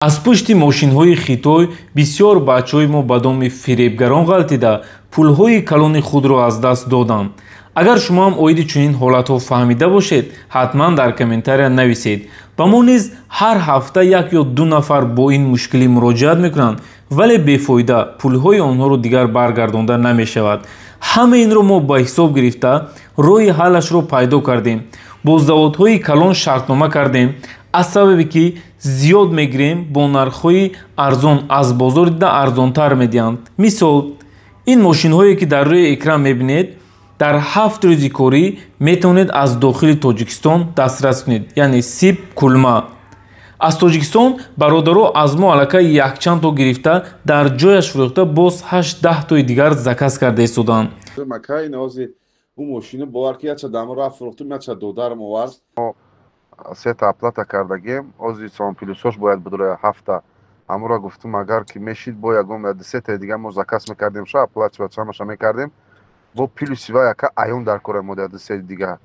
Аз пушти мошинҳои Хитой бисёр бачаҳои мо ба доми фиребгарон ғалтида, пулҳои калони худро аз даст доданд. Агар шумо ҳам оиди чунин ҳолатҳо фаҳмида бошед, ҳатман дар комментария нависед. Ба мо низ ҳар ҳафта як ё ду нафар бо ин мушкилӣ муроҷиат мекунанд, вале бефоида, пулҳои онҳоро дигар баргардонда намешавад. Ҳама инро мо ба ҳисоб гирифта, роҳи ҳаллашро пайдо кардем. Бо заводҳои калон шартнома кардем. Аз сабабе ки зиёд мегирем, бо нархҳои арзон аз бозор дида арзонтар медиҳанд. Мисол, ин мошинҳое, ки дар рӯи экран мебинед, дар 7 рӯзи корӣ метавонед аз дохили Тоҷикистон дастрас кунед, яъне СИП Кулма. Аз Тоҷикистон бародаро аз мо аллакай якчанд то гирифта, дар ҷояш фурӯхта, боз 8-10 тои дигар заказ карда истодаанд. Мошина бовар ки яча дамра фурӯхтум, яча додарам овард. Сета оплата кардагем, ози сом плюсош бояд будура ҳафта. Ҳамура гуфтум, агар ки мешид, бо ягон сетаи дига мо заказ мекардем, ша оплачивать ҳамаша мекардем, бо плюси ва яка аён дар кора мо ду сети дига.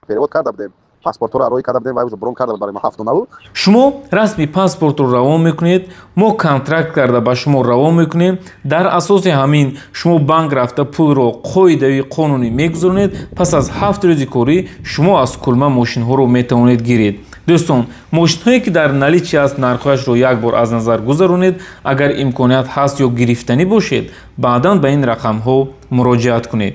Перевод карда будем, паспортҳоро роӣ карда будем ва брон карда буд барои мо ҳафтонаву. Шумо расми паспортро равон мекунед, мо контракт карда ба шумо равон мекунем. Дар асоси ҳамин шумо банк рафта, пулро қоидави қонунӣ мегузаронед. Пас аз 7 рӯзи корӣ шумо аз Кулма мошинҳоро метавонед гиред. Дӯстон, мошинҳое, ки дар наличие аст, нархҳояшро як бор аз назар гузаронед. Агар имконият ҳаст ё гирифтанӣ бошед, баъдан ба ин рақамҳо муроҷиат кунед.